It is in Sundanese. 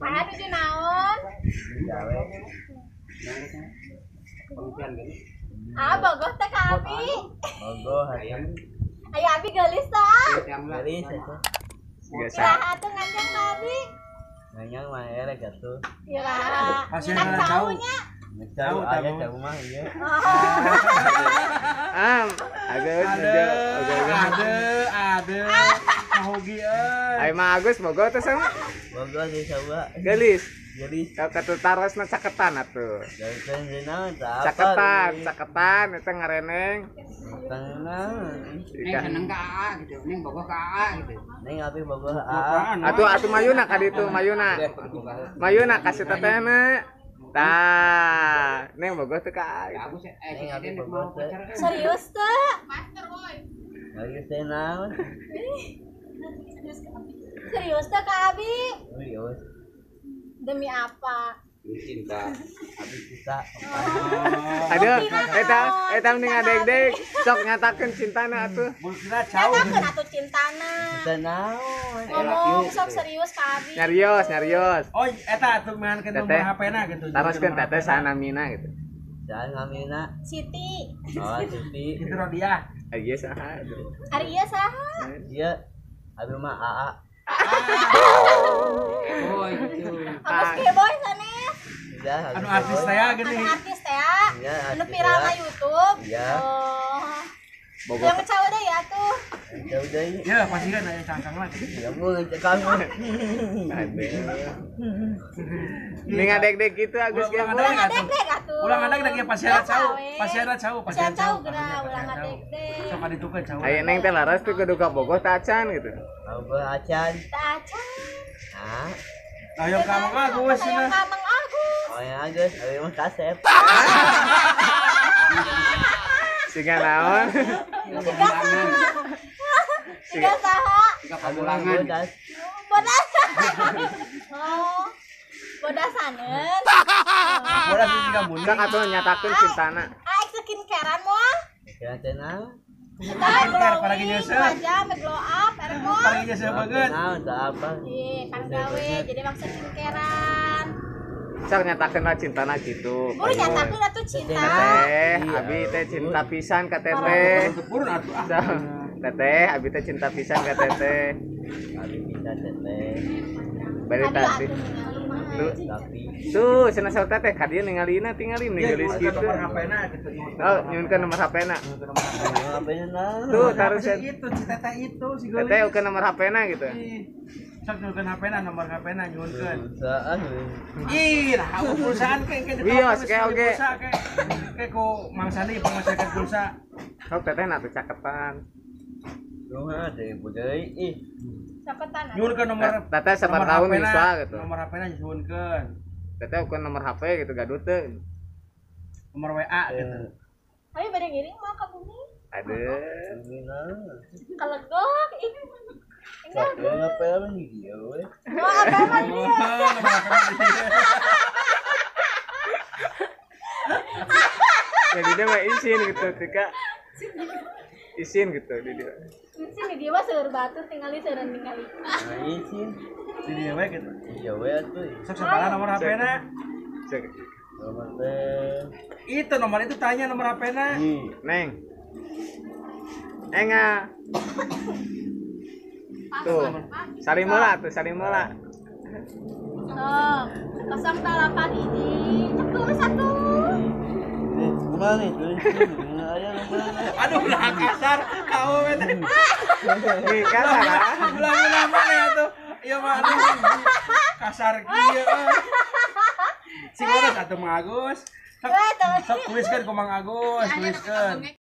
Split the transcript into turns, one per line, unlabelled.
Aa nuju naon?
Gawe.
Aa bogoh teh ka abi.
Bogoh hayang.
Aya abi geulis teh.
Geulis atuh.
Iraha atuh nganjang ka abi.
Nganjang mah elek atuh.
Iraha. Minang cau nya.
Cau aya cau mah ieu.
Am, Agus
ada hogi euy.
Ai mah Agus bogoh teh sama?
Bogoh sih sarua.
Geulis.
Geulis.
Katu tarosna caketan atuh.
Caketan,
caketan, caketan eta ngareneng.
Neng seneng ka AA gitu, neng bogoh ka AA gitu.
Neng abi bogoh AA.
Atuh atuh mayuna ka ditu mayuna. Mayuna kasih tetehna. Tah, neng bogoh teh ka AA.
Agus neng abi bogoh.
Serius teh?
Master boy.
Serius teh naon?
Serius teh ka abi?
Serius.
Demi apa?
Cinta.
Abi cinta.
Aduh, eta mending adeg-deg sok nyatakeun cintana atuh.
Nyatakeun atuh cintana.
Cinta naon?
Ngomong sok serius ka abi.
Nyarios, nyarios.
Oh, eta atuh maenkeun nomor HP-na gitu.
Taroskeun teteh sanamina gitu.
Saha namina?
Siti.
Oh, Siti.
Itu Rodiah.
Ari ieu saha?
Ari ieu saha?
Ieu abi mah AA.
Boy gitu.
Agus Keboy sanes.
Anu artis teh gini.
Anu artis teh. Anu viral na YouTube.
Iya.
Oh. Yang cau deui ya tuh.
Cau deui.
Ya pasti kan aya cangkang lagi.
Ya mun cangkang.
Ning adeg-deg gitu Agus Keboy.
Ulang adeg-deg atuh.
Ulang adeg-deg ya pasiana cau. Pasiana cau, pasiana
cau geura ulang adeg-deg.
Sok aditukeun cau.
Aya neng teh laras tuh kudu ka bogoh teh acan gitu.
Bogoh acan.
Teh acan.
Nah.
Ayo ka Mang Agus
cenah. Ayo ka Mang Agus.
Oh ya Agus, abi mah kasep.
Siga naon?
Siga saha?
Siga pamulangan.
Bodas.
Bodas. Oh. Bodasaneun.
Bodas siga muni.
Sok atuh nyatakeun cintana.
Ah, skincarean moal?
Skincare teh naon?
Skincare para nyeuseut. Wajah me glow up, erek moal.
Para nyeuseut banget.
Naon teh apa?
Ih, kan gawe jadi maksa skincarean.
Sok nyatakeun lah cintana gitu.
Buru nyatakeun atuh cinta.
Teteh, abi teh cinta pisan ka teteh. Teteh, abi teh cinta pisan ka teteh.
Abi cinta teteh.
Bari tadi. Tuh, cenah saur teteh ka dieu ningalina tingali meni geulis kitu.
Nomor HP-na gitu.
Oh, nyuhunkeun nomor HP-na.
HP-na.
Tuh, taruh
itu si teteh itu si geulis.
Teteh ukeun nomor HP-na gitu.
Sok nyuhunkeun HP-na, nomor HP-na nyuhunkeun.
Pulsaan.
Ih, lah pulsaan kayak
wios kayak oge.
Kayak ku Mang Sandi pemasakan pulsa.
Sok teteh na tuh caketan.
Nuha deui deui ih.
Caketan.
Nyuhunkeun nomor
teteh sabar tahun bisa gitu.
Nomor HP-na nyuhunkeun.
Teteh ukeun nomor HP gitu gaduh teu.
Nomor WA gitu.
Ayo bade ngiring mah ka bumi.
Aduh.
Kalegok ih.
Enggak apa di dia we.
Oh, apa mah di dia.
Jadi dia mah izin gitu, Tika. Izin gitu di dia.
Izin di dia mah seueur batur tingali seueuran tingali.
Nah, izin.
Di dia we gitu.
Iya we atuh.
Sok sabaraha nomor HP-na?
Sok.
Nomor teh.
Itu nomor itu tanya nomor HP-na.
Neng. Enga. Tuh, salim heula tuh, salim heula.
Tuh, 08 hiji, cek satu.
Kumaha nih tulis aya
Aduh, lah kasar kamu teh.
Nih kasar.
Ulah-ulah mana ya tuh? Ieu mah aduh. Kasar kieu. Sing atuh Mang Agus. Sok tuliskeun ku Mang Agus, tuliskeun.